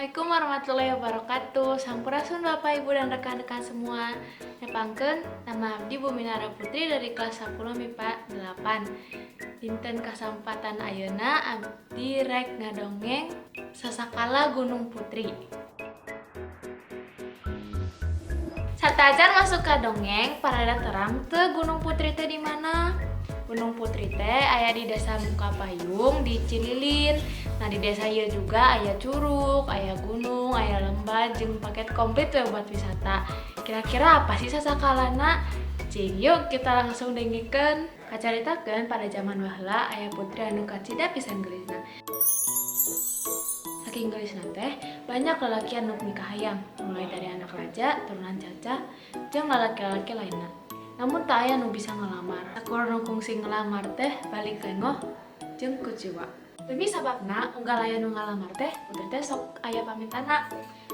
Assalamualaikum warahmatullahi wabarakatuh. Sampurasun, Bapak, Ibu, dan rekan-rekan semua. Nepangkeun, nama abdi Buminara Putri dari kelas 10 MIPA 8. Dinten kasempatan ayeuna abdi rek ngadongeng Sasakala Gunung Putri. Satacan masuk ka dongeng, parada terang teu Gunung Putri teh di mana? Gunung Putri teh aya di Desa Mukapayung di Cililin. Nah, di desa ieu juga aya curug, aya gunung, aya lembah, jeung paket komplit we buat wisata. Kira-kira apa sih sasakalana? Cing, yuk kita langsung dengekeun. Kacaritakeun pada zaman baheula aya putri anu kacida pisan geulisna. Saking geulisna teh, banyak lelaki anu mikahayang, mulai dari anak raja, turunan caca, jeung lalaki-lalaki lainna. Namun teu aya nu bisa ngelamar. Sakur nu kungsi ngelamar teh balik lengoh jeung kuciwa. Demi sababna unggal aya nu ngalamar teh, putri teh sok aya pamentana.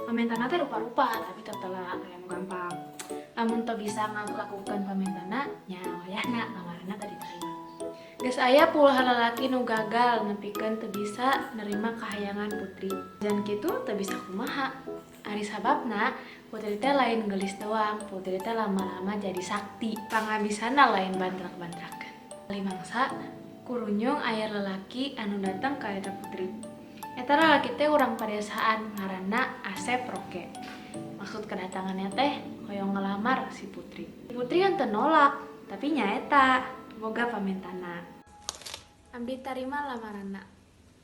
Pamentana teh rupa-rupa, tapi tetela aya nu gampang. Lamun teu bisa ngalakukeun pamentana, nya wayahna lamaranna teu diterima. Geus aya puluhan lalaki nu gagal nepikeun teu bisa nerima kahayangan putri. Dan kitu teu bisa kumaha. Ari sababna putri teh lain geulis doang, putri teh lama-lama jadi sakti. Pangabisana lain bantrak-bantrakeun. Limangsa kurunyung aya lelaki anu datang ka eta putri. Eta lalaki teh urang padesaan, ngaranna Asep Roke. Maksud kedatangannya teh hoyong ngelamar si putri. Putri kan teu nolak, tapi nyaeta boga pamentana. "Abdi tarima lamaranna,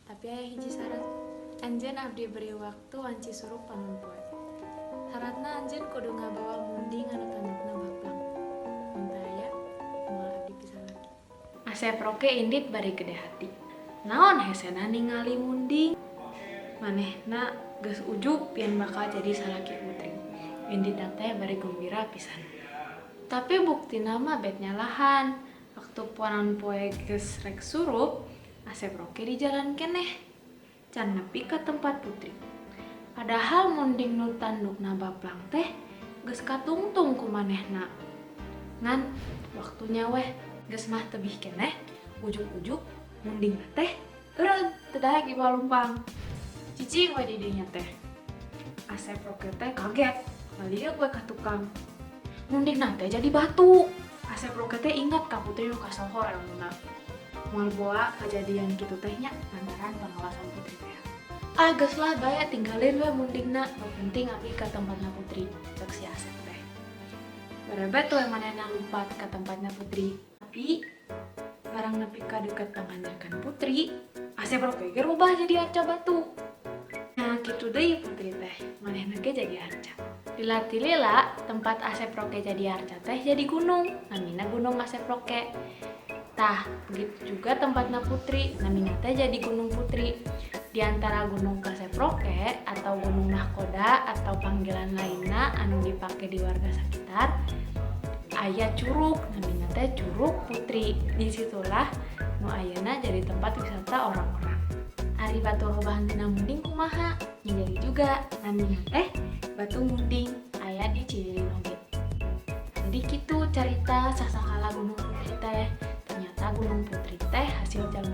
tapi aya hiji syarat. Anjeun abdi beri waktu wanci surup panon poe. Syaratna, anjeun kudu ngabawa munding anu tandukna baplang. Mun teu aya, moal abdi pisalaki." Asep Roke indit bari gede hati. Naon hesena ningali munding? Manehna geus ujub yen bakal jadi salaki putri. Indit teh bari gembira pisan. Tapi buktina mah bet nyalahan. Waktu panon poe geus rek surup, Asep Roke di jalan keneh. Can nepi ka tempat putri. Padahal munding nu tandukna baplang teh geus katungtung ku manehna. Ngan waktunya weh geus mah tebih keneh, ujug-ujug munding teh eureun, teu daek dipalumpang. Cicing we di dinya teh. Asep Roke teh kaget, balik we ka tukang. Munding teh jadi batu. Asep Roke teh ingat ka putri nu kasohor elmuna. Moal boa kejadian kitu teh nya lantaran pengawasan putri teh. "Ah, geus lah bae, tinggalin we mundingna, nu penting abdi ka tempatna putri," cek si Asep teh. Barebet we manehna lumpat ka tempatna putri. Tapi barang nepi ka deket pangandakan putri, Asep Roke ge rubah jadi arca batu. Nah, kitu deui putri teh, manehna ge jadi arca. Lila-tilila tempat Asep Roke jadi arca teh jadi gunung, namina Gunung Asep Roke. Tah, begitu juga tempatna putri, namina teh jadi Gunung Putri. Di antara Gunung Asep Roke atau Gunung Nahkoda atau panggilan lainnya anu dipake di warga sekitar, aya curug, namina teh Curug Putri. Disitulah nu ayeuna jadi tempat wisata orang-orang. Ari batu robahan tina munding kumaha? Nya jadi juga, namina teh Batu Munding, aya di Cililin oge. Jadi kitu carita Sasakala Gunung Putri teh. Ternyata Gunung Putri teh hasil jalma.